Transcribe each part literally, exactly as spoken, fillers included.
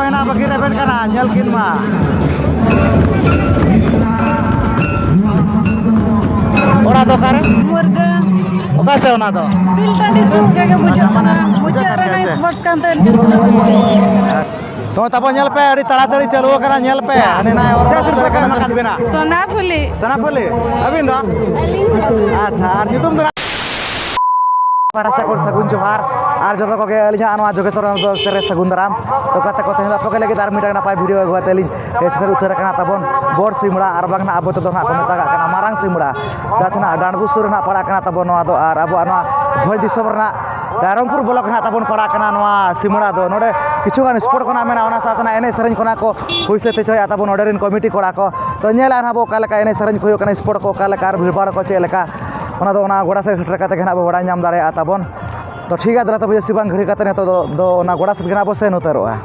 ᱢᱮᱱᱟᱜ ᱵᱟᱹᱠᱤ ᱨᱮᱵᱮᱱ ᱠᱟᱱᱟ, ᱧᱮᱞ ᱠᱤᱱ ᱢᱟ᱾ ᱚᱲᱟᱜ ᱫᱚ ᱚᱠᱟᱨᱮ? ᱢᱩᱨᱜᱟᱹ᱾ ᱚᱠᱟ ᱥᱮᱫ ᱚᱱᱟ ᱫᱚ? ᱯᱷᱤᱞᱰ ᱴᱟᱺᱰᱤ ᱥᱩᱨ ᱜᱮ ᱵᱩᱡᱷᱟᱹᱜ ᱠᱟᱱᱟ᱾ ᱢᱩᱪᱟᱹᱫ ᱨᱮ ᱱᱟᱭ ᱥᱯᱳᱨᱴᱥ ᱠᱟᱱ ᱛᱟᱦᱮᱱ ᱠᱟᱱᱟ᱾ ᱛᱚ ᱛᱟᱵᱚᱱ ᱧᱮᱞ ᱯᱮ, ᱟᱹᱰᱤ ᱛᱟᱲᱟᱛᱟᱲᱤ ᱪᱟᱹᱞᱩ ᱟᱠᱟᱱᱟ, ᱧᱮᱞ ᱯᱮ᱾ ᱦᱟᱱᱮ ᱱᱟᱭ ᱚᱨ ᱪᱮᱫ ᱥᱤᱨᱯᱟᱹ ᱠᱚ ᱮᱢ ᱟᱠᱟᱫ ᱵᱮᱱᱟ? ᱥᱚᱱᱟᱯᱷᱩᱞᱤ᱾ ᱥᱚᱱᱟᱯᱷᱩᱞᱤ, ᱟᱹᱵᱤᱱ ᱫᱚ? ᱟᱹᱞᱤᱧ ᱦᱚᱸ᱾ ᱟᱪᱪᱷᱟ, ᱟᱨ ᱧᱩᱛᱩᱢ ᱫᱚ? ᱯᱟᱦᱴᱟ ᱥᱮᱫ ᱠᱷᱚᱱ ᱥᱟᱹᱜᱩᱱ ᱡᱚᱦᱟᱨ᱾ ᱟᱨ ᱡᱚᱛᱚ ᱠᱚᱜᱮ ᱟᱹᱞᱤᱧᱟᱜ ᱱᱚᱣᱟ ᱡᱳᱜᱮᱥᱣᱚᱨ ᱫᱚ ᱥᱮᱨᱮ ᱥᱟᱹᱜᱩᱱ ᱫᱟᱨᱟᱢ᱾ ᱛᱚ ᱜᱟᱛᱮ ᱠᱚ, ᱛᱮᱦᱮᱧ ᱫᱚ ᱟᱯᱮ ᱠᱚ ᱞᱟᱹᱜᱤᱫ ᱟᱨ ᱢᱤᱫᱴᱟᱝ ᱱᱟᱯᱟᱭ ᱵᱷᱤᱰᱤᱭᱳ ᱟᱹᱜᱩ ᱠᱟᱛᱮ ᱞᱤᱧ ᱥᱮᱴᱮᱨ ᱩᱛᱟᱹᱨ ᱟᱠᱟᱱᱟ ᱛᱟᱵᱚᱱ ᱵᱚᱲ ᱥᱤᱢᱲᱟ, ᱟᱨ ᱵᱟᱝ ᱱᱟᱜ ᱟᱵᱚ ᱛᱮᱫᱚ ᱱᱟᱜ ᱠᱚ ᱢᱮᱛᱟᱜ ᱠᱟᱱᱟ ᱢᱟᱨᱟᱝ ᱥᱤᱢᱲᱟ, ᱡᱟᱦᱟᱸ ᱪᱮ ᱱᱟᱜ ᱰᱟᱸᱰᱵᱩᱥ ᱥᱩᱨ ᱨᱮ ᱱᱟᱜ ᱯᱟᱲᱟᱜ ᱠᱟᱱᱟ ᱛᱟᱵᱚᱱ ᱱᱚᱣᱟ ᱫᱚ᱾ ᱟᱨ ᱟᱵᱚᱣᱟᱜ ᱱᱚᱣᱟ ᱵᱷᱚᱸᱡᱽ ᱫᱤᱥᱚᱢ ᱨᱮᱱᱟᱜ ᱨᱟᱭᱨᱚᱝᱯᱩᱨ ᱵᱞᱚᱠ ᱨᱮᱱᱟᱜ ᱛᱟᱵᱚᱱ ᱯᱟᱲᱟᱜ ᱠᱟᱱᱟ ᱱᱚᱣᱟ ᱥᱤᱢᱲᱟ ᱫᱚ᱾ ᱱᱚᱰᱮ ᱠᱤᱪᱷᱩᱜᱟᱱ ᱥᱯᱳᱨᱴ ᱠᱚ ᱱᱟᱜ ᱢᱮᱱᱟᱜᱼᱟ, ᱚᱱᱟ ᱥᱟᱶᱛᱮ ᱱᱟᱜ ᱮᱱᱮᱡ ᱥᱮᱨᱮᱧ ᱠᱚ ᱱᱟᱜ ᱠᱚ ᱦᱩᱭ ᱥᱟᱹᱛ ᱦᱚᱪᱚᱭᱟ ᱛᱟᱵᱚᱱ ᱱᱚᱰᱮ ᱨᱮᱱ ᱠᱚᱢᱤᱴᱤ ᱠᱚᱲᱟ ᱠᱚ᱾ ᱛᱚ ᱧᱮᱞᱟ ᱱᱟᱜ ᱵᱚ ᱚᱠᱟ ᱞᱮᱠᱟ ᱮᱱᱮᱡ ᱥᱮᱨᱮᱧ ᱠᱚ ᱦᱩᱭᱩᱜ ᱠᱟᱱᱟ, ᱥᱯᱳᱨᱴ ᱠᱚ ᱚᱠᱟ ᱞᱮᱠᱟ ᱟᱨ ᱵᱷᱤᱲ ᱵᱷᱟᱲ ᱠᱚ ᱪᱮᱫ ᱞᱮᱠᱟ, ᱚᱱᱟ ᱫᱚ ᱚᱱᱟ ᱜᱚᱰᱟ ᱥᱮᱫ ᱥᱮᱴᱮᱨ ᱠᱟᱛᱮ ᱜᱮ ᱱᱟᱜ ᱵᱚ ᱵᱟᱲᱟᱭ ᱧᱟᱢ ᱫᱟᱲᱮᱭᱟᱜᱼᱟ ᱛᱟᱵᱚᱱ᱾ ᱛᱚ ᱴᱷᱤᱠ ᱜᱮᱭᱟ, ᱫᱮᱞᱟ ᱛᱚᱵᱮ ᱡᱟᱹᱥᱛᱤ ᱵᱟᱝ ᱜᱷᱟᱹᱲᱤ ᱠᱟᱛᱮ ᱱᱤᱛᱚᱜ ᱫᱚ, ᱫᱚ ᱚᱱᱟ ᱜᱚᱰᱟ ᱥᱮᱫ ᱜᱮ ᱱᱟᱜ ᱵᱚ ᱥᱮᱱ ᱩᱛᱟᱹᱨᱚᱜᱼᱟ᱾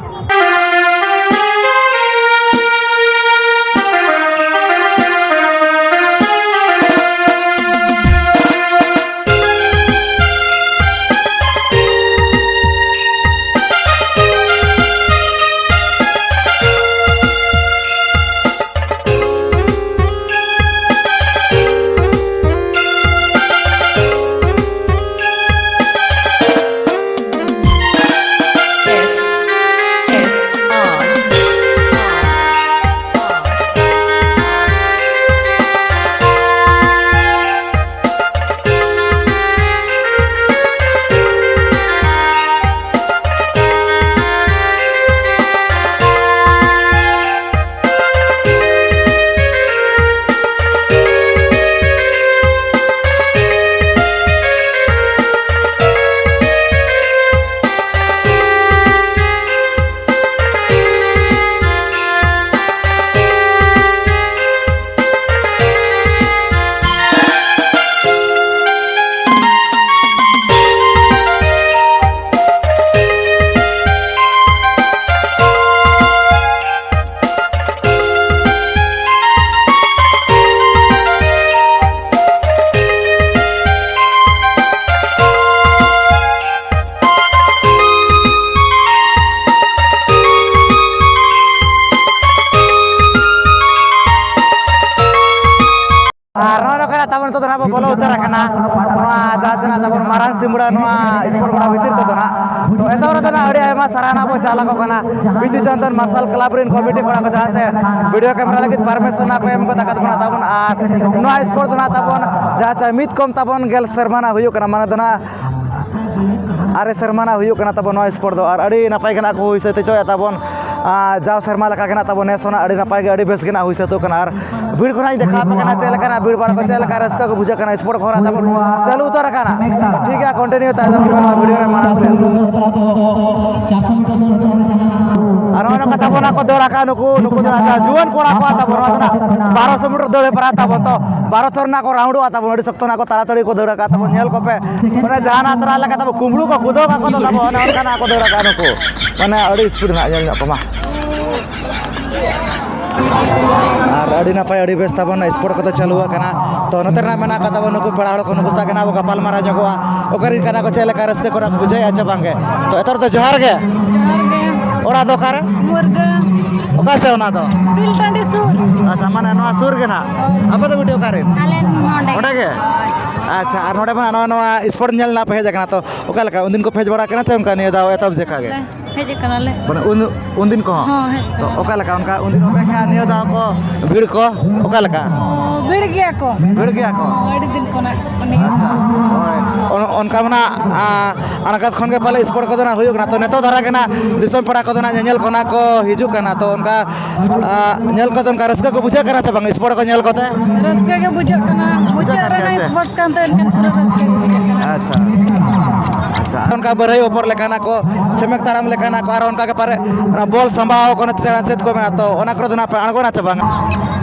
ᱱᱚᱣᱟ ᱡᱟᱦᱟᱸ ᱥᱮᱱᱟᱜ ᱛᱟᱵᱚᱱ ᱢᱟᱨᱟᱝ ᱥᱤᱢᱲᱟ ᱱᱚᱣᱟ ᱥᱯᱳᱨᱴ ᱜᱚᱰᱟ ᱵᱷᱤᱛᱤᱨ ᱛᱮᱫᱚ ᱱᱟᱜ, ᱛᱚ ᱮᱛᱚᱦᱚᱵ ᱨᱮᱫᱚ ᱱᱟᱜ ᱟᱹᱰᱤ ᱟᱭᱢᱟ ᱥᱟᱨᱦᱟᱣ ᱵᱚ ᱪᱟᱞ ᱟᱠᱚ ᱠᱟᱱᱟ ᱵᱤᱫᱩ ᱪᱟᱸᱫᱟᱱ ᱢᱟᱨᱥᱟᱞ ᱠᱞᱟᱵᱽ ᱨᱮᱱ ᱠᱚᱢᱤᱴᱤ ᱠᱚᱲᱟ ᱠᱚ, ᱡᱟᱦᱟᱸ ᱥᱮ ᱵᱷᱤᱰᱤᱭᱳ ᱠᱮᱢᱮᱨᱟ ᱞᱟᱹᱜᱤᱫ ᱯᱟᱨᱢᱤᱥᱚᱱ ᱱᱟᱜ ᱠᱚ ᱮᱢ ᱠᱟᱫᱟ ᱠᱟᱫ ᱵᱚᱱᱟ ᱛᱟᱵᱚᱱ᱾ ᱟᱨ ᱱᱚᱣᱟ ᱥᱯᱳᱨᱴ ᱫᱚ ᱱᱟᱜ ᱛᱟᱵᱚᱱ ᱡᱟᱦᱟᱸ ᱥᱮ ᱢᱤᱫ ᱠᱚᱢ ᱛᱟᱵᱚᱱ ᱜᱮᱞ ᱥᱮᱨᱢᱟ ᱱᱟᱜ ᱦᱩᱭᱩᱜ ᱠᱟᱱᱟ, ᱢᱟᱱᱮ ᱫᱚ ᱱᱟᱜ ᱟᱨᱮ ᱥᱮᱨᱢᱟ ᱱᱟᱜ ᱦᱩᱭᱩᱜ ᱠᱟᱱᱟ ᱛᱟᱵᱚᱱ ᱱᱚᱣᱟ ᱥᱯᱳᱨᱴ ᱫᱚ᱾ ᱟᱨ ᱟᱹᱰᱤ ᱱᱟᱯᱟᱭ ᱜᱮ ᱱᱟᱜ ᱠᱚ ᱦᱩᱭ ᱥᱟᱹᱛ ᱦᱚᱪᱚᱭᱟ ᱛᱟᱵᱚᱱ᱾ ᱟᱨ ᱡᱟᱣ ᱥᱮᱨᱢᱟ ᱞᱮᱠᱟ ᱜᱮ ᱱᱟᱜ ᱛᱟᱵᱚᱱ ᱱᱮᱥ ᱦᱚᱸ ᱱᱟᱜ ᱟᱹᱰᱤ ᱱᱟᱯᱟᱭ ᱜᱮ, ᱟᱹᱰᱤ ᱵᱮᱥ ᱜᱮ ᱱᱟᱜ ᱦᱩᱭ ᱥᱟᱹᱛᱚᱜ ᱠᱟᱱᱟ᱾ ᱟᱨ ᱵᱷᱤᱲ ᱠᱚ ᱱᱟᱜ ᱤᱧ ᱫᱮᱠᱷᱟᱣ ᱟᱯᱮ ᱠᱟᱱᱟ ᱪᱮᱫ ᱞᱮᱠᱟ ᱱᱟᱜ ᱵᱷᱤᱲ ᱵᱟᱲᱟ ᱠᱚ, ᱪᱮᱫ ᱞᱮᱠᱟ ᱨᱟᱹᱥᱠᱟᱹ ᱠᱚ ᱵᱩᱡᱷᱟᱹᱜ ᱠᱟᱱᱟ ᱥᱯᱳᱨᱴ ᱠᱚ ᱱᱟᱜ ᱛᱟᱵᱚᱱ ᱪᱟᱹᱞᱩ ᱩᱛᱟᱹᱨ ᱟᱠᱟᱱᱟ᱾ ᱴᱷᱤᱠ ᱜᱮᱭᱟ, ᱠᱚᱱᱴᱤᱱᱤᱭᱩ ᱛᱟᱦᱮᱸ ᱫᱚ ᱱᱚᱣᱟ ᱵᱷᱤᱰᱤᱭᱳ ᱨᱮ ᱢᱟᱲᱟᱝ ᱥᱮᱫ᱾ ᱟᱨ ᱱᱚᱜᱼᱚᱭ ᱱᱚᱝᱠᱟ ᱛᱟᱵᱚᱱ ᱱᱟᱜ ᱠᱚ ᱫᱟᱹᱲ ᱟᱠᱟᱫ ᱱᱩᱠᱩ, ᱱᱩᱠᱩ ᱫᱚ ᱱᱟᱜ ᱡᱩᱣᱟᱹᱱ ᱠᱚᱲᱟ ᱠᱚ ᱛᱟᱵᱚᱱ, ᱱᱚᱣᱟ ᱫᱚ ᱱᱟᱜ ᱵᱟᱨᱚᱥᱚ ᱢᱤᱴᱟᱨ ᱫᱟᱹᱲ ᱯᱟᱨᱟ ᱛᱟᱵᱚᱱ, ᱛᱚ ᱵᱟᱨᱚ ᱛᱷᱚᱨ ᱱᱟᱜ ᱠᱚ ᱨᱟᱣᱩᱱᱰᱚᱜᱼᱟ ᱛᱟᱵᱚᱱ, ᱟᱹᱰᱤ ᱥᱚᱠᱛᱚ ᱱᱟᱜ ᱠᱚ ᱛᱟᱲᱟᱛᱟᱲᱤ ᱠᱚ ᱫᱟᱹᱲ ᱟᱠᱟᱫ ᱛᱟᱵᱚᱱ᱾ ᱧᱮᱞ ᱠᱚᱯᱮ, ᱢᱟᱱᱮ ᱡᱟᱦᱟᱱᱟᱜ ᱛᱚᱨᱟ ᱞᱮᱠᱟ ᱛᱟᱵᱚᱱ ᱠᱩᱢᱵᱽᱲᱩ ᱠᱚ ᱠᱩᱫᱟᱹᱣ ᱠᱟᱜ ᱠᱚ ᱫᱚ ᱛᱟᱵᱚᱱ, ᱚᱱᱮ ᱚᱱᱠᱟ ᱱᱟᱜ ᱠᱚ ᱫᱟᱹᱲ ᱟᱠᱟᱫ ᱱᱩᱠᱩ, ᱢᱟᱱᱮ ᱟᱹᱰᱤ ᱥᱯᱤᱰ ᱱᱟᱜ ᱧᱮᱞ ᱧᱚᱜ ᱠᱚᱢᱟ᱾ ᱟᱨ ᱟᱹᱰᱤ ᱱᱟᱯᱟᱭ, ᱟᱹᱰᱤ ᱵᱮᱥ ᱛᱟᱵᱚᱱ ᱥᱯᱳᱨᱴ ᱠᱚᱫᱚ ᱪᱟᱹᱞᱩ ᱟᱠᱟᱱᱟ᱾ ᱛᱚ ᱱᱚᱛᱮ ᱨᱮᱱᱟᱜ ᱢᱮᱱᱟᱜ ᱟᱠᱟᱫ ᱛᱟᱵᱚᱱ ᱱᱩᱠᱩ ᱯᱮᱲᱟ ᱦᱚᱲ ᱠᱚ, ᱱᱩᱠᱩ ᱥᱟᱶ ᱜᱮ ᱱᱟᱜ ᱵᱚ ᱜᱟᱯᱟᱞ ᱢᱟᱨᱟᱣ ᱧᱚᱜᱚᱜᱼᱟ᱾ ᱚᱠᱟ ᱨᱮᱱ ᱠᱟᱱᱟ ᱠᱚ, ᱪᱮᱫ ᱞᱮᱠᱟ ᱨᱟᱹᱥᱠᱟᱹ ᱠᱚ ᱱᱟᱜ ᱠᱚ ᱵᱩᱡᱷᱟᱹᱣᱮᱫᱼᱟ ᱪᱮ ᱵᱟᱝ ᱜᱮ? ᱛᱚ ᱮᱛᱚᱦᱚᱵ ᱫᱚ ᱡᱚᱦᱟᱨ ᱜᱮ᱾ ᱡᱚᱦᱟᱨ ᱜᱮ᱾ ᱚᱲᱟᱜ ᱫᱚ ᱚᱠᱟᱨᱮ? ᱢᱩᱨᱜᱟᱹ᱾ ᱚᱠᱟ ᱥᱮᱫ ᱚᱱᱟ ᱫᱚ? ᱵᱤᱞ ᱴᱟᱺᱰᱤ ᱥᱩᱨ᱾ ᱟᱪᱪᱷᱟ, ᱢᱟᱱᱮ ᱱᱚᱣᱟ ᱥᱩᱨ ᱜᱮ ᱱᱟᱜ? ᱦᱳᱭ᱾ ᱟᱯᱮ ᱫᱚ ᱵᱤᱴᱤ ᱚᱠᱟᱨᱮ? ᱟᱞᱮ ᱱᱚᱰᱮ᱾ ᱚᱸᱰᱮ ᱜᱮ? ᱟᱪᱪᱷᱟ, ᱟᱨ ᱱᱚᱰᱮ ᱢᱟ ᱱᱚᱣᱟ, ᱱᱚᱣᱟ ᱥᱯᱳᱨᱴ ᱧᱮᱞ ᱱᱟᱜ ᱯᱮ ᱦᱮᱡ ᱟᱠᱟᱱᱟ, ᱛᱚ ᱚᱠᱟ ᱞᱮᱠᱟ ᱩᱱᱫᱤᱱ ᱠᱚ ᱯᱮ ᱦᱮᱡ ᱵᱟᱲᱟ ᱟᱠᱟᱱᱟ ᱪᱮ ᱚᱱᱠᱟ ᱱᱤᱭᱟᱹ ᱫᱷᱟᱣ ᱮᱛᱚᱦᱚᱵ ᱡᱮᱠᱷᱟ ᱜᱮ? ᱦᱮᱡ ᱟᱠᱟᱱᱟᱞᱮ᱾ ᱢᱟᱱᱮ ᱩᱱ, ᱩᱱᱫᱤᱱ ᱠᱚᱦᱚᱸ? ᱦᱚᱸ, ᱦᱮᱡ ᱛᱚ ᱟᱠᱟᱱᱟ᱾ ᱚᱠᱟ ᱞᱮᱠᱟ ᱚᱱᱠᱟ ᱩᱱᱫᱤᱱ ᱚᱯᱮᱠᱷᱟ, ᱱᱤᱭᱟᱹ ᱫᱷᱟᱣ ᱠᱚ ᱵᱷᱤᱲ ᱠᱚ ᱚᱠᱟ ᱞᱮᱠᱟ? ᱚ, ᱵᱷᱤᱲ ᱜᱮᱭᱟ ᱠᱚ᱾ ᱵᱷᱤᱲ ᱜᱮᱭᱟ ᱠᱚ? ᱦᱚᱸ, ᱟᱹᱰᱤ ᱫᱤᱱ ᱠᱷᱚᱱᱟᱜ ᱩᱱᱤ᱾ ᱟᱪᱪᱷᱟ, ᱦᱳᱭ᱾ ᱚᱱ-, ᱚᱱᱠᱟ ᱢᱟ ᱱᱟᱜ, ᱟ, ᱟᱱᱟᱠᱟᱛ ᱠᱷᱚᱱ ᱜᱮ ᱯᱟᱞᱮ ᱥᱯᱳᱨᱴ ᱠᱚᱫᱚ ᱱᱟᱜ ᱦᱩᱭᱩᱜ ᱠᱟᱱᱟ, ᱛᱚ ᱱᱤᱛᱚᱜ ᱫᱷᱟᱨᱟ ᱜᱮ ᱱᱟᱜ ᱫᱤᱥᱚᱢ ᱯᱟᱲᱟ ᱠᱚᱫᱚ ᱱᱟᱜ ᱧᱮᱧᱮᱞ ᱠᱚ ᱱᱟᱜ ᱠᱚ ᱦᱤᱡᱩᱜ ᱠᱟᱱᱟ, ᱛᱚ ᱚᱱᱠᱟ, ᱟ, ᱧᱮᱞ ᱠᱚᱛᱮ ᱚᱱᱠᱟ ᱨᱟᱹᱥᱠᱟᱹ ᱠᱚ ᱵᱩᱡᱷᱟᱹᱜ ᱠᱟᱱᱟ ᱥᱮ ᱵᱟᱝ ᱥᱯᱳᱨᱴ ᱠᱚ ᱧᱮᱞ ᱠᱚᱛᱮ? ᱨᱟᱹᱥᱠᱟᱹ ᱜᱮ ᱵᱩᱡᱷᱟᱹᱜ ᱠᱟᱱᱟ, ᱵᱩᱡᱷᱟᱹᱜ ᱢᱩᱪᱟᱹᱫ ᱠᱟᱱ ᱨᱮ ᱜᱮᱭᱟ ᱱᱟᱜ ᱥᱮ? ᱥᱯᱳᱨᱴᱥ ᱠᱟᱱ ᱛᱮ ᱮᱱᱠᱷᱟᱱ ᱯᱩᱨᱟᱹ ᱨᱟᱹᱥᱠᱟᱹ ᱜᱮ ᱵᱩᱡᱷᱟᱹᱜ ᱠᱟᱱᱟ᱾ ᱟᱪᱪᱷᱟ, ᱟᱪᱪᱷᱟ᱾ ᱚᱱᱠᱟ ᱵᱟᱹᱨᱦᱟᱹᱭ ᱚᱯᱚᱨ ᱞᱮᱠᱟᱱᱟᱜ ᱠᱚ ᱪᱷᱮᱢᱮᱠ ᱛᱟᱲᱟᱢ ᱞᱮᱠᱟᱱᱟᱜ ᱠᱚ, ᱟᱨ ᱚᱱᱠᱟ ᱜᱮ ᱯᱟᱨᱮ ᱚᱱᱟ ᱵᱚᱞ ᱥᱟᱢᱵᱟᱣ ᱠᱚ, ᱚᱱᱟ ᱪᱮ-, ᱪᱮᱫ ᱠᱚ ᱢᱮᱱᱟᱜᱼᱟ, ᱛᱚ ᱚᱱᱟ ᱠᱚᱨᱮ ᱫᱚ ᱱᱟᱜ ᱯᱮ ᱟᱬᱜᱚᱱᱟ ᱪᱮ ᱵᱟᱝᱟ?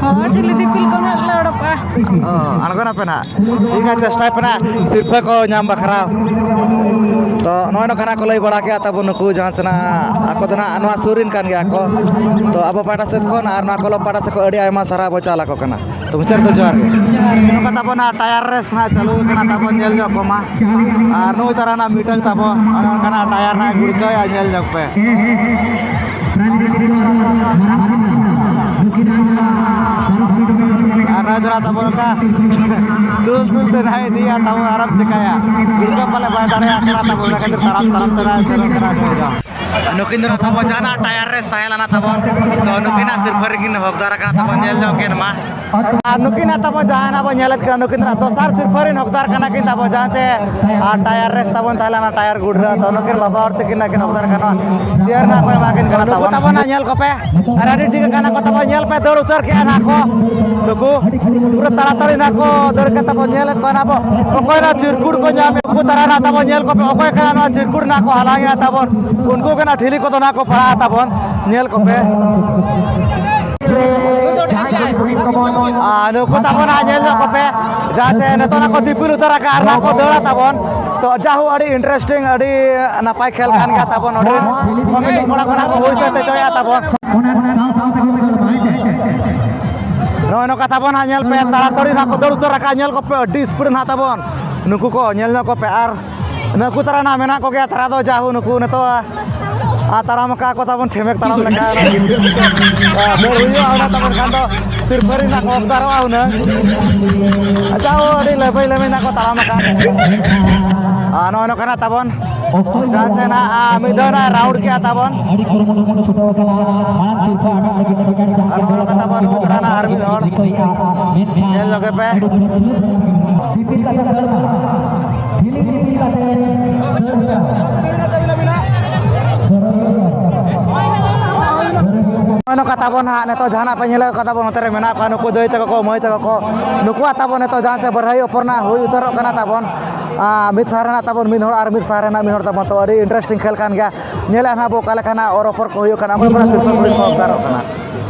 ᱦᱚᱸ, ᱴᱷᱤᱞᱤ ᱫᱤᱯᱤᱞ ᱠᱚ ᱱᱟᱜ ᱞᱮ ᱚᱰᱚᱠᱚᱜᱼᱟ᱾ ᱚ, ᱟᱬᱜᱚᱱᱟᱯᱮ ᱱᱟᱜ? ᱴᱷᱤᱠ ᱜᱮᱭᱟ, ᱪᱮᱥᱴᱟᱭ ᱯᱮ ᱱᱟᱜ ᱥᱤᱨᱯᱷᱟᱹ ᱠᱚ ᱧᱟᱢ ᱵᱟᱠᱷᱨᱟ᱾ ᱛᱚ ᱱᱚᱜᱼᱚᱭ ᱱᱚᱝᱠᱟ ᱱᱟᱜ ᱠᱚ ᱞᱟᱹᱭ ᱵᱟᱲᱟ ᱠᱮᱜᱼᱟ ᱛᱟᱵᱚ ᱱᱩᱠᱩ ᱡᱟᱦᱟᱸ ᱥᱮᱱᱟᱜ ᱟᱠᱚ ᱫᱚ ᱱᱟᱜ ᱱᱚᱣᱟ ᱥᱩᱨ ᱨᱮᱱ ᱠᱟᱱ ᱜᱮᱭᱟ ᱠᱚ᱾ ᱛᱚ ᱟᱵᱚ ᱯᱟᱦᱴᱟ ᱥᱮᱫ ᱠᱷᱚᱱ ᱟᱨ ᱱᱚᱣᱟ ᱠᱞᱟᱵᱽ ᱯᱟᱦᱴᱟ ᱥᱮᱫ ᱠᱷᱚᱱ ᱟᱹᱰᱤ ᱟᱭᱢᱟ ᱥᱟᱨᱦᱟᱣ ᱵᱚ ᱪᱟᱞ ᱟᱠᱚ ᱠᱟᱱᱟ᱾ ᱛᱚ ᱢᱩᱪᱟᱹᱫ ᱨᱮᱫᱚ ᱡᱚᱦᱟᱨ ᱜᱮ᱾ ᱡᱚᱦᱟᱨ ᱜᱮ᱾ ᱱᱚᱝᱠᱟ ᱛᱟᱵᱚ ᱱᱟᱜ ᱴᱟᱭᱟᱨ ᱨᱮᱥ ᱱᱟᱜ ᱪᱟᱹᱞᱩ ᱟᱠᱟᱱᱟ ᱛᱟᱵᱚ, ᱧᱮᱞ ᱧᱚᱜ ᱠᱚᱢᱟ᱾ ᱟᱨ ᱱᱩᱭ ᱛᱟᱨᱟ ᱱᱟᱜ ᱢᱤᱫᱴᱟᱝ ᱛᱟᱵᱚ ᱚᱱᱮ ᱚᱱᱠᱟᱱᱟᱜ ᱴᱟᱭᱟᱨ ᱱᱟᱜ ᱜᱩᱲᱠᱟᱹᱭᱟ, ᱧᱮᱞ ᱧᱚᱜ ᱯᱮ᱾ ᱟᱨ ᱱᱚᱣᱟ ᱫᱚ ᱛᱟᱵᱚᱱ ᱚᱱᱠᱟ ᱫᱩᱞ ᱫᱩᱞ ᱛᱮ ᱱᱟᱦᱟᱜ ᱤᱫᱤᱭᱟ, ᱛᱟᱵᱚᱱ ᱟᱨᱚᱢ ᱪᱮᱠᱟᱭᱟ? ᱫᱩᱨᱜᱟᱹ ᱯᱟᱞᱮ ᱵᱟᱭ ᱫᱟᱲᱮᱭᱟᱜ ᱠᱟᱱᱟ, ᱛᱟᱵᱚᱱ ᱚᱱᱟ ᱠᱷᱟᱹᱛᱤᱨ ᱛᱟᱲᱟᱢ ᱛᱟᱲᱟᱢ ᱛᱮ ᱱᱟᱦᱟᱜ ᱥᱮᱱᱚᱜ ᱠᱟᱱᱟ ᱱᱩᱭ ᱫᱚ᱾ ᱱᱩᱠᱤᱱ ᱫᱚ ᱱᱟᱦᱟᱜ ᱛᱟᱵᱚᱱ ᱡᱟᱦᱟᱱᱟᱜ ᱴᱟᱭᱟᱨ ᱨᱮ ᱥᱟᱭ ᱞᱟᱱᱟ ᱛᱟᱵᱚᱱ, ᱛᱚ ᱱᱩᱠᱤᱱᱟᱜ ᱥᱤᱨᱯᱷᱟᱹ ᱨᱮᱠᱤᱱ ᱦᱚᱠᱫᱟᱨ ᱟᱠᱟᱱᱟ, ᱛᱟᱵᱚᱱ ᱧᱮᱞ ᱧᱚᱜ ᱠᱤᱱ ᱢᱟ᱾ ᱟᱨ ᱱᱩᱠᱤᱱᱟᱜ ᱛᱟᱵᱚᱱ ᱡᱟᱦᱟᱱᱟᱜ ᱵᱚᱱ ᱧᱮᱞᱮᱫ ᱠᱟᱱᱟ, ᱱᱩᱠᱤᱱ ᱫᱚ ᱫᱚᱥᱟᱨ ᱥᱤᱨᱯᱷᱟᱹ ᱨᱮᱱ ᱦᱚᱠᱫᱟᱨ ᱠᱟᱱᱟ ᱠᱤᱱ ᱛᱟᱵᱚᱱ, ᱡᱟᱦᱟᱸ ᱪᱮ ᱟᱨ ᱴᱟᱭᱟᱨ ᱨᱮᱥ ᱛᱟᱵᱚᱱ ᱛᱟᱦᱮᱸ ᱞᱮᱱᱟ, ᱴᱟᱭᱟᱨ ᱜᱩᱰᱨᱟᱹ, ᱛᱚ ᱱᱩᱠᱤᱱ ᱵᱟᱵᱟ ᱦᱚᱲ ᱛᱟᱹᱠᱤᱱ ᱱᱟᱹᱠᱤᱱ ᱦᱚᱠᱫᱟᱨ ᱠᱟᱱᱟ, ᱪᱮᱭᱟᱨ ᱱᱟᱦᱟᱜ ᱠᱚ ᱮᱢᱟ ᱠᱤᱱ ᱠᱟᱱᱟ ᱛᱟᱵᱚᱱ᱾ ᱛᱟᱵᱚᱱ ᱱᱟᱦᱟᱜ ᱧᱮᱞ ᱠᱚᱯᱮ, ᱟᱨ ᱟᱹᱰᱤ ᱴᱷᱤᱠ ᱟᱠᱟᱱᱟ ᱠᱚ ᱛᱟᱵᱚᱱ, ᱧᱮᱞ ᱯᱮ, ᱫᱟᱹᱲ ᱩᱛᱟᱹᱨ ᱠᱮᱜᱼᱟ ᱱᱟᱦᱟᱜ ᱠᱚ ᱱᱩᱠᱩ᱾ ᱯᱩᱨᱟᱹ ᱛᱟᱲᱟᱛᱟᱲᱤ ᱱᱟᱦᱟᱜ ᱠᱚ ᱫᱟᱹᱲ ᱠᱟᱛᱮ ᱵᱚᱱ ᱧᱮᱞᱮᱫ ᱠᱚᱣᱟ ᱱᱟᱦᱟᱜ ᱵᱚ, ᱚᱠᱚᱭ ᱱᱟᱦᱟᱜ ᱪᱤᱨᱠᱩᱴ ᱠᱚ ᱧᱟᱢᱮᱫ ᱩᱱᱠᱩ ᱛᱟᱨᱟ ᱱᱟᱦᱟᱜ ᱛᱟᱵᱚᱱ ᱧᱮᱞ ᱠᱚᱯᱮ, ᱚᱠᱚᱭ ᱠᱟᱱᱟ ᱱᱚᱣᱟ ᱪᱤᱨᱠᱩᱴ ᱱᱟᱦᱟᱜ ᱠᱚ ᱦᱟᱞᱟᱝᱮᱜᱼᱟ ᱛᱟᱵᱚᱱ, ᱩᱱᱠᱩ ᱜᱮ ᱱᱟᱦᱟᱜ ᱴᱷᱤᱞᱤ ᱠᱚᱫᱚ ᱱᱟᱦᱟᱜ ᱠᱚ ᱯᱟᱲᱟᱜᱼᱟ ᱛᱟᱵᱚᱱ, ᱧᱮᱞ ᱠᱚᱯᱮ᱾ ᱟᱨ ᱱᱩᱠᱩ ᱛᱟᱵᱚᱱ ᱦᱟᱸᱜ ᱧᱮᱞ ᱧᱚᱜ ᱠᱚᱯᱮ, ᱡᱟᱦᱟᱸ ᱪᱮ ᱱᱤᱛᱚᱜ ᱱᱟᱦᱟᱜ ᱠᱚ ᱫᱤᱯᱤᱞ ᱩᱛᱟᱹᱨ ᱟᱠᱟᱫᱼᱟ ᱟᱨ ᱱᱟᱦᱟᱜ ᱠᱚ ᱫᱟᱹᱲᱟ ᱛᱟᱵᱚᱱ᱾ ᱛᱚ ᱡᱟᱦᱳ, ᱟᱹᱰᱤ interesting, ᱟᱹᱰᱤ ᱱᱟᱯᱟᱭ ᱠᱷᱮᱞ ᱠᱟᱱ ᱜᱮᱭᱟ ᱛᱟᱵᱚᱱ᱾ ᱱᱚᱰᱮ ᱨᱮᱱ ᱠᱚᱢᱤᱴᱤ ᱠᱚᱲᱟ ᱠᱚ ᱱᱟᱦᱟᱜ ᱠᱚ ᱦᱩᱭ ᱥᱟᱹᱛ ᱦᱚᱪᱚᱭᱟ ᱛᱟᱵᱚᱱ᱾ ᱚᱱᱟ ᱥᱟᱶ ᱥᱟᱶ ᱛᱮᱜᱮ ᱱᱚᱜᱼᱚᱭ ᱱᱚᱝᱠᱟ ᱛᱟᱵᱚᱱ ᱦᱟᱸᱜ ᱧᱮᱞ ᱯᱮ, ᱛᱟᱲᱟᱛᱟᱲᱤ ᱱᱟᱦᱟᱜ ᱠᱚ ᱫᱟᱹᱲ ᱩᱛᱟᱹᱨ ᱟᱠᱟᱫᱼᱟ, ᱧᱮᱞ ᱠᱚᱯᱮ, ᱟᱹᱰᱤ speed ᱱᱟᱦᱟᱜ ᱛᱟᱵᱚᱱ᱾ ᱱᱩᱠᱩ ᱠᱚ ᱧᱮᱞ ᱧᱚᱜ ᱠᱚᱯᱮ, ᱟᱨ ᱱᱩᱠᱩ ᱛᱟᱨᱟ ᱱᱟᱦᱟᱜ ᱢᱮᱱᱟᱜ ᱠᱚᱜᱮᱭᱟ, ᱛᱟᱨᱟ ᱫᱚ ᱡᱟᱦᱳ ᱱᱩᱠᱩ ᱱᱤᱛᱚᱜ ᱟᱨ ᱛᱟᱲᱟᱢ ᱟᱠᱟᱫ ᱠᱚ ᱛᱟᱵᱚᱱ ᱴᱷᱮᱢᱮᱠ ᱛᱟᱲᱟᱢ ᱞᱮᱠᱟ᱾ ᱫᱟᱹᱲ ᱦᱩᱭᱩᱜᱼᱟ ᱚᱱᱟ ᱛᱟᱵᱚᱱ ᱠᱷᱟᱱ ᱫᱚ ᱥᱤᱨᱯᱷᱟᱹ ᱨᱮᱱᱟᱜ ᱠᱚ ᱚᱵᱫᱟᱨᱚᱜᱼᱟ ᱦᱩᱱᱟᱹᱝ᱾ ᱟᱪᱪᱷᱟ, ᱳ, ᱟᱹᱰᱤ ᱞᱟᱹᱵᱟᱹᱭ ᱞᱟᱹᱵᱟᱹᱭ ᱱᱟᱜ ᱠᱚ ᱛᱟᱲᱟᱢ ᱟᱠᱟᱫ᱾ ᱟᱨ ᱱᱚᱜᱼᱚᱭ ᱱᱚᱝᱠᱟ ᱱᱟᱜ ᱛᱟᱵᱚᱱ ᱡᱟᱦᱟᱸ ᱥᱮ ᱱᱟᱜ, ᱟᱨ ᱢᱤᱫ ᱫᱷᱟᱣ ᱱᱟᱜ round ᱠᱮᱜᱼᱟ ᱛᱟᱵᱚᱱ᱾ ᱟᱹᱰᱤ ᱠᱩᱨᱩᱢᱩᱴᱩ ᱵᱚᱱ ᱪᱷᱩᱴᱟᱹᱣ ᱟᱠᱟᱱᱟ ᱢᱟᱲᱟᱝ ᱥᱤᱨᱯᱷᱟᱹ ᱦᱟᱢᱮᱴ ᱞᱟᱹᱜᱤᱫ᱾ ᱟᱨ ᱱᱚᱜᱼᱚ ᱱᱚᱝᱠᱟ ᱛᱟᱵᱚᱱ ᱱᱩᱭ ᱛᱟᱨᱟ ᱱᱟᱜ ᱟᱨ ᱢᱤᱫ ᱦᱚᱲ ᱧᱮᱞ ᱧᱚᱜᱮ ᱯᱮ᱾ ᱫᱤᱯᱤᱞ ᱠᱟᱛᱮ ᱫᱟᱹᱲ ᱢᱟ᱾ ᱫᱤᱯᱤᱞ ᱠᱟᱛᱮ ᱫᱟᱹᱲ ᱢᱟ᱾ ᱱᱚᱜᱼᱚᱭ ᱱᱚᱝᱠᱟ ᱛᱟᱵᱚᱱ ᱦᱟᱸᱜ ᱱᱤᱛᱚᱜ ᱡᱟᱦᱟᱱᱟᱜ ᱯᱮ ᱧᱮᱞᱮᱫ ᱠᱚᱣᱟ ᱛᱟᱵᱚᱱ, ᱱᱚᱛᱮ ᱨᱮ ᱢᱮᱱᱟᱜ ᱠᱚᱣᱟ ᱱᱩᱠᱩ ᱫᱟᱹᱭ ᱛᱟᱠᱚ ᱠᱚ, ᱢᱟᱹᱭ ᱛᱟᱠᱚ ᱠᱚ, ᱱᱩᱠᱩᱣᱟᱜ ᱛᱟᱵᱚᱱ ᱱᱤᱛᱚᱜ ᱡᱟᱦᱟᱸ ᱥᱮ ᱵᱟᱹᱨᱦᱟᱹᱭ ᱚᱯᱚᱨ ᱨᱮᱱᱟᱜ ᱦᱩᱭ ᱩᱛᱟᱹᱨᱚᱜ ᱠᱟᱱᱟ ᱛᱟᱵᱚᱱ᱾ ᱟᱨ ᱢᱤᱫ ᱥᱟᱦᱟ ᱨᱮᱱᱟᱜ ᱛᱟᱵᱚᱱ ᱢᱤᱫ ᱦᱚᱲ ᱟᱨ ᱢᱤᱫ ᱥᱟᱦᱟ ᱨᱮᱱᱟᱜ ᱢᱤᱫ ᱦᱚᱲ ᱛᱟᱵᱚᱱ, ᱛᱚ ᱟᱹᱰᱤ interesting ᱠᱷᱮᱞ ᱠᱟᱱ ᱜᱮᱭᱟ᱾ ᱧᱮᱞᱮᱫ ᱱᱟᱦᱟᱜ ᱵᱚ ᱚᱠᱟ ᱞᱮᱠᱟ ᱱᱟᱜ ᱚᱨ ᱚᱯᱚᱨ ᱠᱚ ᱦᱩᱭᱩᱜ ᱠᱟᱱᱟ, ᱚᱠᱚᱭ ᱠᱚ ᱥᱤᱨᱯᱟᱹ ᱠᱚ ᱦᱩᱭᱩᱜ ᱠᱟᱱᱟ᱾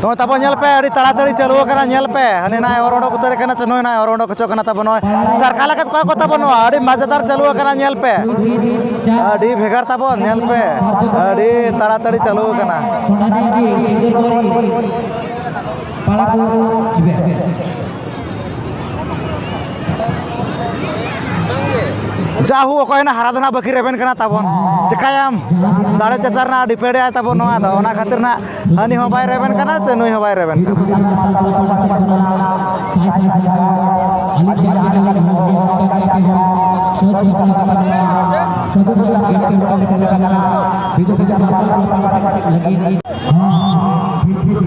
ᱱᱚᱜᱼᱚᱭ ᱛᱟᱵᱚᱱ ᱧᱮᱞ ᱯᱮ, ᱟᱹᱰᱤ ᱛᱟᱲᱟᱛᱟᱲᱤ ᱪᱟᱹᱞᱩ ᱟᱠᱟᱱᱟ, ᱧᱮᱞ ᱯᱮ, ᱦᱟᱹᱱᱤ ᱱᱟᱭ ᱚᱨ ᱚᱰᱚᱠ ᱩᱛᱟᱹᱨ ᱠᱟᱱᱟ ᱪᱮ ᱱᱩᱭ ᱱᱟᱭ ᱚᱨ ᱚᱰᱚᱠ ᱦᱚᱪᱚᱜ ᱠᱟᱱᱟ ᱛᱟᱵᱚᱱ᱾ ᱱᱚᱜᱼᱚᱭ ᱥᱟᱨᱠᱟ ᱞᱮᱠᱟ ᱠᱚ ᱠᱚ ᱛᱟᱵᱚᱱ, ᱱᱚᱣᱟ ᱟᱹᱰᱤ ᱢᱟᱡᱮᱫᱟᱨ ᱪᱟᱹᱞᱩ ᱟᱠᱟᱱᱟ, ᱧᱮᱞ ᱯᱮ, ᱟᱹᱰᱤ ᱵᱷᱮᱜᱟᱨ ᱛᱟᱵᱚᱱ, ᱧᱮᱞ ᱯᱮ, ᱟᱹᱰᱤ ᱛᱟᱲᱟᱛᱟᱲᱤ ᱪᱟᱹᱞᱩ ᱟᱠᱟᱱᱟ᱾ ᱥᱚᱱᱟᱡᱤ ᱥᱤᱝᱜᱟᱨ ᱜᱚᱨᱤ ᱯᱟᱲᱟ ᱠᱚ ᱡᱤᱵᱮ᱾ ᱡᱟᱦᱳ, ᱚᱠᱚᱭ ᱱᱟᱜ ᱦᱟᱨᱟ ᱫᱚ ᱱᱟᱜ ᱵᱟᱹᱠᱤ ᱨᱮᱵᱮᱱ ᱠᱟᱱᱟ ᱛᱟᱵᱚᱱ᱾ ᱪᱮᱠᱟᱭᱟᱢ, ᱫᱟᱲᱮ ᱪᱮᱛᱟᱱ ᱨᱮᱱᱟᱜ ᱰᱤᱯᱮᱱᱰ ᱟᱭ ᱛᱟᱵᱚᱱ ᱱᱚᱣᱟ ᱫᱚ, ᱚᱱᱟ ᱠᱷᱟᱹᱛᱤᱨ ᱱᱟᱜ ᱦᱟᱹᱱᱤ ᱦᱚᱸ ᱵᱟᱭ ᱨᱮᱵᱮᱱ ᱠᱟᱱᱟ ᱥᱮ ᱱᱩᱭ ᱦᱚᱸ ᱵᱟᱭ ᱨᱮᱵᱮᱱ ᱠᱟᱱᱟ᱾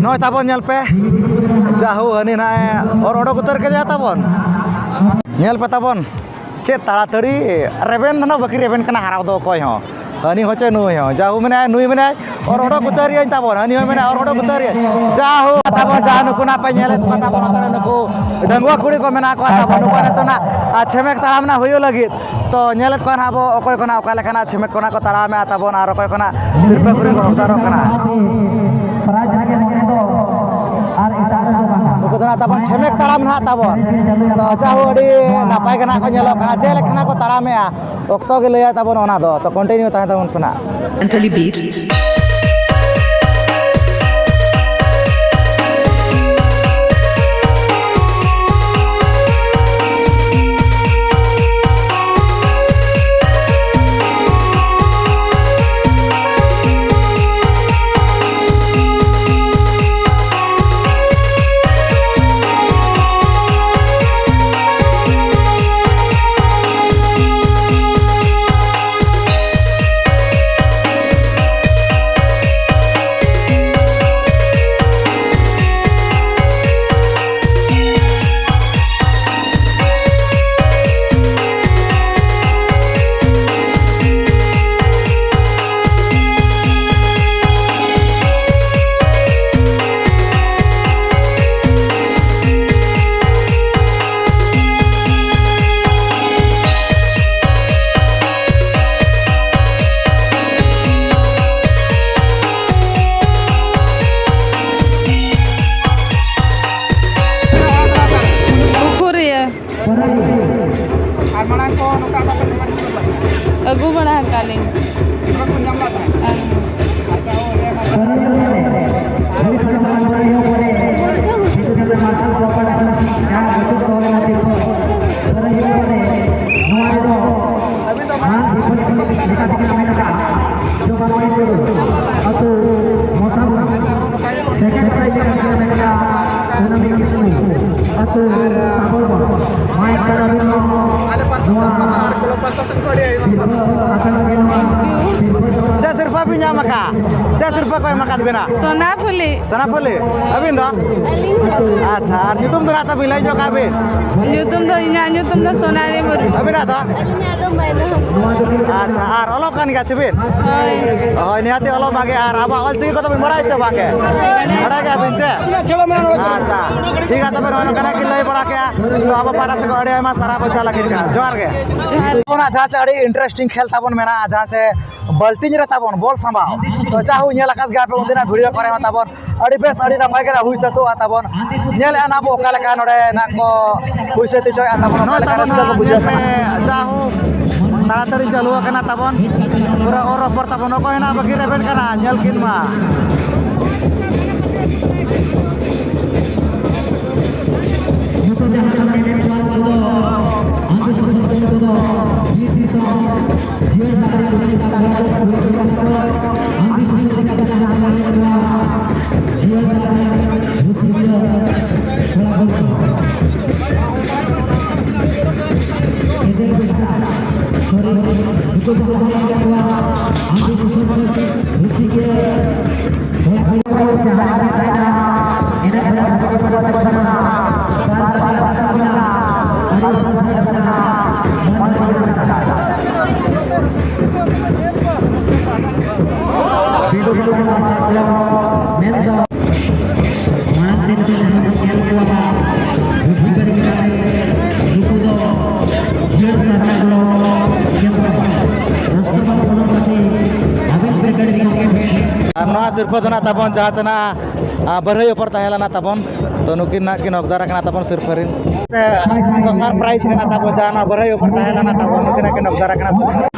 ᱱᱚᱜᱼᱚᱭ ᱛᱟᱵᱚᱱ ᱧᱮᱞ ᱯᱮ, ᱡᱟᱦᱳ, ᱦᱟᱹᱱᱤ ᱱᱟᱜ ᱮ ᱚᱨ ᱚᱰᱚᱠ ᱩᱛᱟᱹᱨ ᱠᱮᱫᱮᱭᱟ ᱛᱟᱵᱚᱱ᱾ ᱧᱮᱞ ᱯᱮ ᱛᱟᱵᱚᱱ, ᱪᱮᱫ ᱛᱟᱲᱟᱛᱟᱲᱤ ᱨᱮᱵᱮᱱ ᱫᱚ ᱱᱟᱜ ᱵᱟᱹᱠᱤ ᱨᱮᱵᱮᱱ ᱠᱟᱱᱟ ᱦᱟᱨᱟᱣ ᱫᱚ ᱚᱠᱚᱭ ᱦᱚᱸ᱾ ᱦᱟᱹᱱᱤ ᱦᱚᱸ ᱪᱮ ᱱᱩᱭ ᱦᱚᱸ, ᱡᱟᱦᱳ ᱢᱮᱱᱟᱭ, ᱱᱩᱭ ᱢᱮᱱᱟᱭ, ᱚᱨ ᱚᱰᱚᱠ ᱩᱛᱟᱹᱨ ᱭᱟᱹᱧ ᱛᱟᱵᱚᱱ, ᱦᱟᱹᱱᱤ ᱦᱚᱸ ᱢᱮᱱᱟᱭ, ᱚᱨ ᱚᱰᱚᱠ ᱩᱛᱟᱹᱨ ᱭᱟᱹᱧ᱾ ᱡᱟᱦᱳ ᱛᱟᱵᱚᱱ, ᱡᱟᱦᱟᱸ ᱱᱩᱠᱩ ᱱᱟᱜ ᱯᱮ ᱧᱮᱞᱮᱫ ᱠᱚᱣᱟ ᱛᱟᱵᱚᱱ, ᱱᱚᱛᱮ ᱨᱮ ᱱᱩᱠᱩ ᱰᱟᱺᱜᱩᱣᱟᱹ ᱠᱩᱲᱤ ᱠᱚ ᱢᱮᱱᱟᱜ ᱠᱚᱣᱟ ᱛᱟᱵᱚᱱ, ᱱᱩᱠᱩ ᱱᱤᱛᱚᱜ ᱱᱟᱜ, ᱟᱨ, ᱪᱷᱮᱢᱮᱠ ᱛᱟᱲᱟᱢ ᱱᱟᱜ ᱦᱩᱭᱩᱜ ᱞᱟᱹᱜᱤᱫ᱾ ᱛᱚ, ᱧᱮᱞᱮᱫ ᱠᱚᱣᱟ ᱱᱟᱜ ᱵᱚ ᱚᱠᱚᱭ ᱠᱚ ᱱᱟᱜ ᱚᱠᱟ ᱞᱮᱠᱟᱱᱟᱜ ᱪᱷᱮᱢᱮᱠ ᱠᱚ ᱱᱟᱜ ᱠᱚ ᱛᱟᱲᱟᱢᱮᱜᱼᱟ ᱛᱟᱵᱚᱱ, ᱟᱨ ᱚᱠᱚᱭ ᱠᱚ ᱱᱟᱜ ᱥᱤᱨᱯᱟᱹ ᱠᱚᱨᱮ ᱠᱚ ᱦᱚᱠᱫᱟᱨᱚᱜ ᱠᱟᱱᱟ᱾ ᱱᱩᱠᱩ ᱫᱚ ᱱᱟᱜ ᱛᱟᱵᱚᱱ ᱪᱷᱮᱢᱮᱠ ᱛᱟᱲᱟᱢ ᱱᱟᱜ ᱛᱟᱵᱚᱱ᱾ ᱛᱚ, ᱡᱟᱦᱳ, ᱟᱹᱰᱤ ᱱᱟᱯᱟᱭ ᱜᱮ ᱱᱟᱜ ᱠᱚ ᱧᱮᱞᱚᱜ ᱠᱟᱱᱟ, ᱪᱮᱫ ᱞᱮᱠᱟ ᱱᱟᱜ ᱠᱚ ᱛᱟᱲᱟᱢᱮᱜᱼᱟ᱾ ᱚᱠᱛᱚ ᱜᱮ ᱞᱟᱹᱭᱟᱭ ᱛᱟᱵᱚᱱ ᱚᱱᱟ ᱫᱚ᱾ ᱛᱚ, ᱠᱚᱱᱴᱤᱱᱤᱭᱩ ᱛᱟᱦᱮᱸ ᱛᱟᱵᱚᱱ ᱯᱮ ᱱᱟᱜ᱾ Mentally beat. ᱩᱠᱩᱨᱤᱭᱟᱹ᱾ ᱟᱨ ᱢᱟᱲᱟᱝ ᱠᱚ ᱱᱚᱝᱠᱟ ᱟᱥᱟ ᱠᱚᱨᱮ participate ᱞᱮᱫᱟ? ᱟᱹᱜᱩ ᱵᱟᱲᱟ ᱟᱠᱟᱫ ᱞᱤᱧ᱾ ᱚᱠᱟ ᱠᱚ ᱧᱟᱢ ᱞᱮᱫ ᱛᱟᱦᱮᱸᱫ? ᱟᱨ ᱟᱪᱪᱷᱟ, ᱦᱳᱭ, ᱦᱳᱭ, ᱦᱳᱭ᱾ ᱱᱚᱣᱟ ᱫᱚ ᱵᱤᱱ ᱧᱟᱢ ᱟᱠᱟᱫ? ᱪᱮᱫ ᱥᱤᱨᱯᱟᱹ ᱠᱚ ᱮᱢ ᱟᱠᱟᱫ ᱵᱤᱱᱟ? ᱥᱚᱱᱟᱯᱷᱩᱞᱤ᱾ ᱥᱚᱱᱟᱯᱷᱩᱞᱤ? ᱟᱹᱵᱤᱱ ᱫᱚ? ᱟᱹᱞᱤᱧ ᱫᱚ᱾ ᱟᱪᱪᱷᱟ, ᱟᱨ ᱧᱩᱛᱩᱢ ᱫᱚ ᱱᱟᱦᱟᱜ ᱛᱟᱹᱵᱤᱱ ᱞᱟᱹᱭ ᱧᱚᱜ ᱠᱟᱜ ᱵᱤᱱ? ᱧᱩᱛᱩᱢ ᱫᱚ, ᱤᱧᱟᱹᱜ ᱧᱩᱛᱩᱢ ᱫᱚ ᱥᱚᱱᱟᱞᱤ ᱢᱩᱨᱢᱩ᱾ ᱟᱹᱵᱤᱱᱟᱜ ᱫᱚ? ᱟᱹᱞᱤᱧᱟᱜ ᱫᱚ ᱢᱟᱭᱱᱟ ᱦᱮᱢᱵᱨᱚᱢ᱾ ᱟᱪᱪᱷᱟ, ᱟᱨ ᱚᱞᱚᱜ ᱠᱟᱱ ᱜᱮᱭᱟ ᱪᱮ ᱵᱤᱱ? ᱦᱳᱭ᱾ ᱦᱳᱭ, ᱱᱤᱦᱟᱹᱛᱤ ᱚᱞᱚᱜ ᱢᱟᱜᱮ᱾ ᱟᱨ ᱟᱵᱚᱣᱟᱜ ᱚᱞ ᱪᱤᱠᱤ ᱠᱚᱫᱚ ᱵᱤᱱ ᱵᱟᱲᱟᱭ ᱪᱮ ᱵᱟᱝᱜᱮ? ᱵᱟᱲᱟᱭ ᱜᱮᱭᱟ ᱵᱤᱱ ᱪᱮ? ᱟᱪᱪᱷᱟ, ᱴᱷᱤᱠ ᱜᱮᱭᱟ, ᱛᱚᱵᱮ ᱱᱚᱜᱼᱚᱭ ᱱᱚᱝᱠᱟᱱᱟᱜ ᱠᱤᱱ ᱞᱟᱹᱭ ᱵᱟᱲᱟ ᱠᱮᱜᱼᱟ᱾ ᱛᱚ ᱟᱵᱚ ᱯᱟᱦᱴᱟ ᱥᱮᱫ ᱠᱷᱚᱱ ᱟᱹᱰᱤ ᱟᱭᱢᱟ ᱥᱟᱨᱦᱟᱣ ᱵᱚᱱ ᱪᱟᱞ ᱟᱹᱠᱤᱱ ᱠᱟᱱᱟ᱾ ᱡᱚᱦᱟᱨ ᱜᱮ᱾ ᱡᱚᱦᱟᱨ᱾ ᱚᱱᱟ ᱡᱟᱦᱟᱸ ᱪᱮ ᱟᱹᱰᱤ interesting ᱠᱷᱮᱞ ᱛᱟᱵᱚᱱ ᱢᱮᱱᱟᱜᱼᱟ, ᱡᱟᱦᱟᱸ ᱪᱮ ᱵᱟᱹᱞᱴᱤᱱ ᱨᱮ ᱛᱟᱵᱚᱱ ᱵᱚᱞ ᱥᱟᱢᱵᱟᱣ᱾ ᱛᱚ ᱡᱟᱦᱳ, ᱧᱮᱞ ᱟᱠᱟᱫ ᱜᱮᱭᱟ ᱯᱮ ᱩᱱᱫᱤᱱᱟᱜ video ᱠᱚᱨᱮ ᱦᱚᱸ ᱛᱟᱵᱚᱱ ᱟᱹᱰᱤ ᱵᱮᱥ, ᱟᱹᱰᱤ ᱱᱟᱯᱟᱭ ᱜᱮ ᱦᱩᱭ ᱥᱟᱹᱛᱚᱜᱼᱟ ᱛᱟᱵᱚᱱ᱾ ᱧᱮᱞᱮᱫᱼᱟ ᱱᱟᱦᱟᱜ ᱵᱚ ᱚᱠᱟ ᱞᱮᱠᱟ ᱱᱚᱰᱮ ᱱᱟᱦᱟᱜ ᱠᱚ ᱦᱩᱭ ᱥᱟᱹᱛ ᱦᱚᱪᱚᱭᱮᱫᱼᱟ ᱛᱟᱵᱚᱱ, ᱚᱠᱟ ᱱᱚᱜᱼᱚᱭ ᱞᱮᱠᱟ ᱛᱟᱵᱚᱱ ᱨᱟᱹᱥᱠᱟᱹ ᱱᱟᱦᱟᱜ ᱠᱚ ᱧᱮᱞ ᱵᱩᱡᱷᱟᱹᱣᱮᱫ ᱯᱮ, ᱠᱟᱱᱟ᱾ ᱡᱟᱦᱳ, ᱛᱟᱲᱟᱛᱟᱲᱤ ᱪᱟᱹᱞᱩ ᱟᱠᱟᱱᱟ ᱛᱟᱵᱚᱱ, ᱯᱩᱨᱟᱹ ᱚᱨ ᱚᱯᱚᱨ ᱛᱟᱵᱚᱱ, ᱚᱠᱚᱭ ᱦᱚᱸ ᱱᱟᱦᱟᱜ ᱵᱟᱹᱠᱤᱱ ᱨᱮᱵᱮᱱ ᱠᱟᱱᱟ, ᱧᱮᱞ ᱠᱤᱱ ᱢᱟ᱾ ᱱᱤᱛᱚᱜ ᱡᱟᱦᱟᱸ ᱞᱮᱠᱟ ᱮᱱᱮᱡ ᱠᱚᱣᱟ ᱩᱱᱠᱩ ᱫᱚ ᱟᱹᱛᱩ ᱥᱩᱨ ᱥᱩᱯᱩᱨ ᱠᱚᱫᱚ ᱵᱤᱨ ᱫᱤᱥᱚᱢ ᱡᱤᱭᱟᱹᱲ ᱥᱟᱠᱲᱤ ᱠᱚ ᱪᱮᱛᱟᱱ ᱨᱮ ᱠᱚ ᱠᱩᱲᱟᱹᱣ ᱠᱟᱱᱟ ᱠᱚ᱾ ᱟᱹᱛᱩ ᱥᱩᱨ ᱥᱩᱯᱩᱨ ᱞᱮᱠᱟᱛᱮ ᱡᱟᱦᱟᱸ ᱞᱮᱠᱟ ᱮᱱᱮᱡ ᱠᱚᱣᱟ ᱡᱤᱭᱟᱹᱲ ᱥᱟᱠᱲᱤ ᱨᱩᱥᱤᱠᱟ ᱠᱚᱲᱟ ᱠᱩᱲᱤ ᱠᱚ᱾ ᱮᱫᱮᱞ ᱵᱮᱥᱨᱟ, ᱥᱚᱨᱮᱱ, ᱱᱩᱠᱩ ᱡᱟᱦᱟᱸ ᱞᱮᱠᱟ ᱮᱱᱮᱡ ᱠᱚᱣᱟ ᱟᱹᱛᱩ ᱥᱩᱨ ᱥᱩᱯᱩᱨ ᱨᱩᱥᱤᱠᱟ ᱢᱮᱱᱫᱚ ᱢᱟᱲᱟᱝ ᱛᱮ ᱱᱩᱠᱩ ᱡᱟᱦᱟᱸ ᱵᱚᱱ ᱧᱮᱞ ᱠᱚᱣᱟ, ᱵᱩᱰᱷᱤ ᱜᱟᱹᱰᱤ ᱠᱟᱛᱮ ᱱᱩᱠᱩ ᱫᱚ ᱡᱤᱭᱟᱹᱲ ᱥᱟᱨᱱᱟ ᱜᱚᱲᱚ ᱠᱮᱱᱫᱨᱚ ᱨᱚᱠᱛᱚ ᱵᱟᱝ ᱚᱰᱚᱠ ᱠᱟᱛᱮ ᱟᱹᱵᱤᱱ ᱥᱮ ᱜᱟᱹᱰᱤ ᱠᱚ ᱟᱨ ᱱᱚᱣᱟ ᱥᱤᱨᱯᱟᱹ ᱫᱚ ᱱᱟᱜ ᱛᱟᱵᱚᱱ ᱡᱟᱦᱟᱸ ᱥᱮᱱᱟᱜ, ᱟ, ᱵᱟᱹᱨᱦᱟᱹᱭ ᱚᱯᱷᱟᱨ ᱛᱟᱦᱮᱸ ᱞᱮᱱᱟ ᱛᱟᱵᱚᱱ, ᱛᱚ ᱱᱩᱠᱤᱱ ᱱᱟᱜ ᱠᱤᱱ ᱦᱚᱠᱫᱟᱨ ᱟᱠᱟᱱᱟ ᱛᱟᱵᱚᱱ ᱥᱤᱨᱯᱟᱹ ᱨᱤᱱ᱾ ᱛᱮ ᱫᱚᱥᱟᱨ prize ᱠᱟᱱᱟ ᱛᱟᱵᱚᱱ, ᱡᱟᱦᱟᱸ ᱱᱚᱣᱟ ᱵᱟᱹᱨᱦᱟᱹᱭ ᱚᱯᱷᱟᱨ ᱛᱟᱦᱮᱸ ᱞᱮᱱᱟ ᱛᱟᱵᱚᱱ, ᱱᱩᱠᱤᱱ ᱱᱟᱜ ᱠᱤᱱ ᱦᱚᱠᱫᱟᱨ ᱟᱠᱟᱱᱟ ᱥᱤᱨᱯᱟᱹ᱾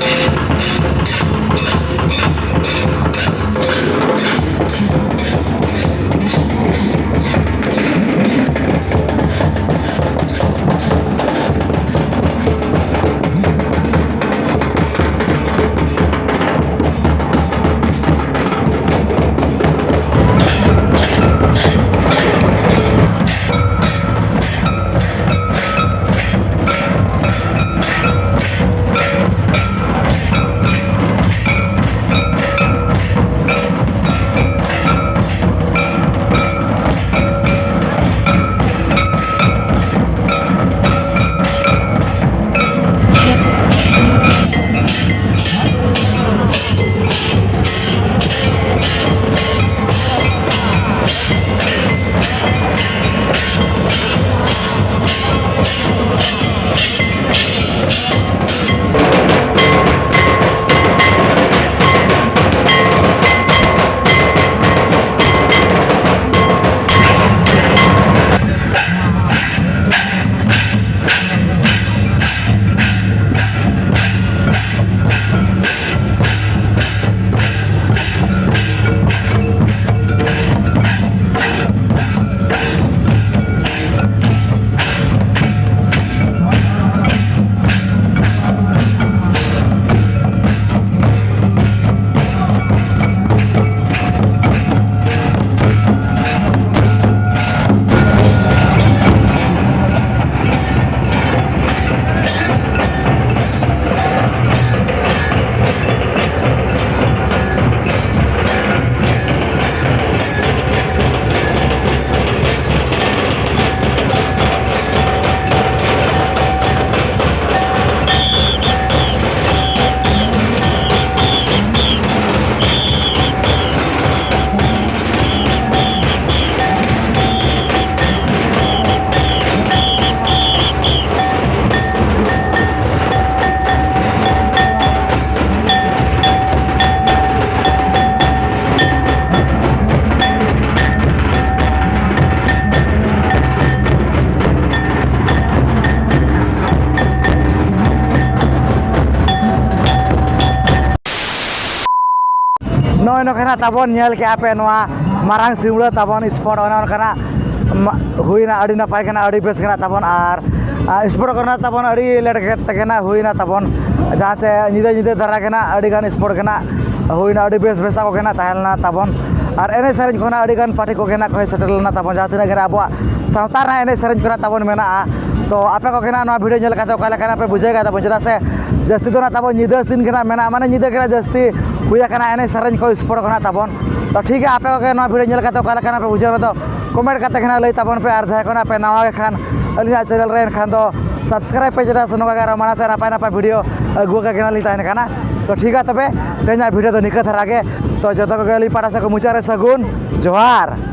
ᱱᱚᱜᱼᱚᱭ ᱱᱚᱝᱠᱟ ᱱᱟᱜ ᱛᱟᱵᱚᱱ ᱧᱮᱞ ᱠᱮᱜᱼᱟ ᱯᱮ, ᱱᱚᱣᱟ ᱢᱟᱨᱟᱝ ᱥᱤᱢᱲᱟᱹ ᱛᱟᱵᱚᱱ ᱥᱯᱚᱴ ᱚᱱᱮ ᱚᱱᱠᱟᱱᱟᱜ ᱢᱟ-, ᱦᱩᱭᱱᱟ, ᱟᱹᱰᱤ ᱱᱟᱯᱟᱭ ᱠᱟᱱᱟ, ᱟᱹᱰᱤ ᱵᱮᱥ ᱠᱟᱱᱟ ᱛᱟᱵᱚᱱ᱾ ᱟᱨ ᱟᱨ ᱥᱯᱚᱴ ᱠᱚᱨᱮᱱᱟᱜ ᱛᱟᱵᱚᱱ ᱟᱹᱰᱤ ᱞᱮᱴ ᱠᱟᱛᱮ ᱜᱮ ᱱᱟᱜ ᱦᱩᱭᱱᱟ ᱛᱟᱵᱚᱱ, ᱡᱟᱦᱟᱸ ᱪᱮ ᱧᱤᱫᱟᱹ ᱧᱤᱫᱟᱹ ᱫᱷᱟᱨᱟ ᱜᱮ ᱱᱟᱜ ᱟᱹᱰᱤ ᱜᱟᱱ ᱥᱯᱚᱴ ᱜᱮ ᱱᱟᱜ ᱦᱩᱭᱱᱟ, ᱟᱹᱰᱤ ᱵᱮᱥ ᱵᱮᱥᱟ ᱠᱚᱜᱮ ᱱᱟᱜ ᱛᱟᱦᱮᱸ ᱞᱮᱱᱟ ᱛᱟᱵᱚᱱ᱾ ᱟᱨ ᱮᱱᱮᱡ ᱥᱮᱨᱮᱧ ᱠᱚ ᱱᱟᱜ ᱟᱹᱰᱤ ᱜᱟᱱ ᱯᱟᱨᱴᱤ ᱠᱚᱜᱮ ᱱᱟᱜ ᱠᱚ ᱦᱮᱡ ᱥᱮᱴᱮᱨ ᱞᱮᱱᱟ ᱛᱟᱵᱚᱱ, ᱡᱟᱦᱟᱸ ᱛᱤᱱᱟᱹᱜ ᱜᱮ ᱱᱟᱜ ᱟᱵᱚᱣᱟᱜ ᱥᱟᱶᱛᱟ ᱨᱮᱱᱟᱜ ᱮᱱᱮᱡ ᱥᱮᱨᱮᱧ ᱠᱚ ᱱᱟᱜ ᱛᱟᱵᱚᱱ ᱢᱮᱱᱟᱜᱼᱟ᱾ ᱛᱚ ᱟᱯᱮ ᱠᱚᱜᱮ ᱱᱟᱜ ᱱᱚᱣᱟ ᱵᱷᱤᱰᱤᱭᱳ ᱧᱮᱞ ᱠᱟᱛᱮ ᱚᱠᱟ ᱞᱮᱠᱟ ᱱᱟᱜ ᱯᱮ ᱵᱩᱡᱷᱟᱹᱣ ᱠᱮᱫᱟ ᱛᱟᱵᱚᱱ, ᱪᱮᱫᱟᱜ ᱥᱮ ᱡᱟᱹᱥᱛᱤ ᱫᱚ ᱱᱟᱜ ᱛᱟᱵᱚᱱ ᱧᱤᱫᱟᱹ ᱥᱤᱱ ᱜᱮ ᱱᱟᱜ ᱢᱮᱱᱟᱜᱼᱟ, ᱢᱟᱱᱮ ᱧᱤᱫᱟᱹ ᱜᱮ ᱱᱟᱜ ᱡᱟᱹᱥᱛᱤ ᱦᱩᱭ ᱟᱠᱟᱱᱟ ᱮᱱᱮᱡ ᱥᱮᱨᱮᱧ ᱠᱚ ᱥᱯᱚᱴ ᱠᱚ ᱱᱟᱜ ᱛᱟᱵᱚᱱ᱾ ᱛᱚ ᱴᱷᱤᱠ ᱜᱮᱭᱟ, ᱟᱯᱮ ᱠᱚᱜᱮ ᱱᱚᱣᱟ ᱵᱷᱤᱰᱤᱭᱳ ᱧᱮᱞ ᱠᱟᱛᱮ ᱚᱠᱟ ᱞᱮᱠᱟ ᱱᱟᱜ ᱯᱮ ᱵᱩᱡᱷᱟᱹᱣ ᱠᱮᱫᱟ, ᱠᱚᱢᱮᱱᱴ ᱠᱟᱛᱮ ᱜᱮ ᱱᱟᱜ ᱞᱟᱹᱭ ᱛᱟᱵᱚᱱ ᱯᱮ᱾ ᱟᱨ ᱡᱟᱦᱟᱸᱭ ᱠᱚ ᱱᱟᱜ ᱯᱮ ᱱᱟᱣᱟ ᱜᱮ ᱠᱷᱟᱱ ᱟᱹᱞᱤᱧᱟᱜ ᱪᱮᱱᱮᱞ ᱨᱮ, ᱮᱱᱠᱷᱟᱱ ᱫᱚ ᱥᱟᱵᱥᱠᱨᱟᱭᱤᱵ ᱯᱮ, ᱪᱮᱫᱟᱜ ᱥᱮ ᱱᱚᱝᱠᱟ ᱜᱮ ᱟᱨᱚ ᱢᱟᱲᱟᱝ ᱥᱮᱫ ᱱᱟᱯᱟᱭ ᱱᱟᱯᱟᱭ ᱵᱷᱤᱰᱤᱭᱳ ᱟᱹᱜᱩ ᱟᱠᱟ ᱜᱮ ᱱᱟᱜ ᱞᱤᱧ ᱛᱟᱦᱮᱱ ᱠᱟᱱᱟ᱾ ᱛᱚ ᱴᱷᱤᱠ ᱜᱮᱭᱟ, ᱛᱚᱵᱮ ᱛᱮᱦᱮᱧᱟᱜ ᱵᱷᱤᱰᱤᱭᱳ ᱫᱚ ᱱᱤᱝᱠᱟᱹ ᱫᱷᱟᱨᱟ ᱜᱮ᱾ ᱛᱚ ᱡᱚᱛᱚ ᱠᱚᱜᱮ ᱟᱹᱞᱤᱧ ᱯᱟᱦᱴᱟ ᱥᱮᱫ ᱠᱷᱚᱱ ᱢᱩᱪᱟᱹᱫ ᱨᱮ ᱥᱟᱹᱜᱩᱱ ᱡᱚᱦᱟᱨ᱾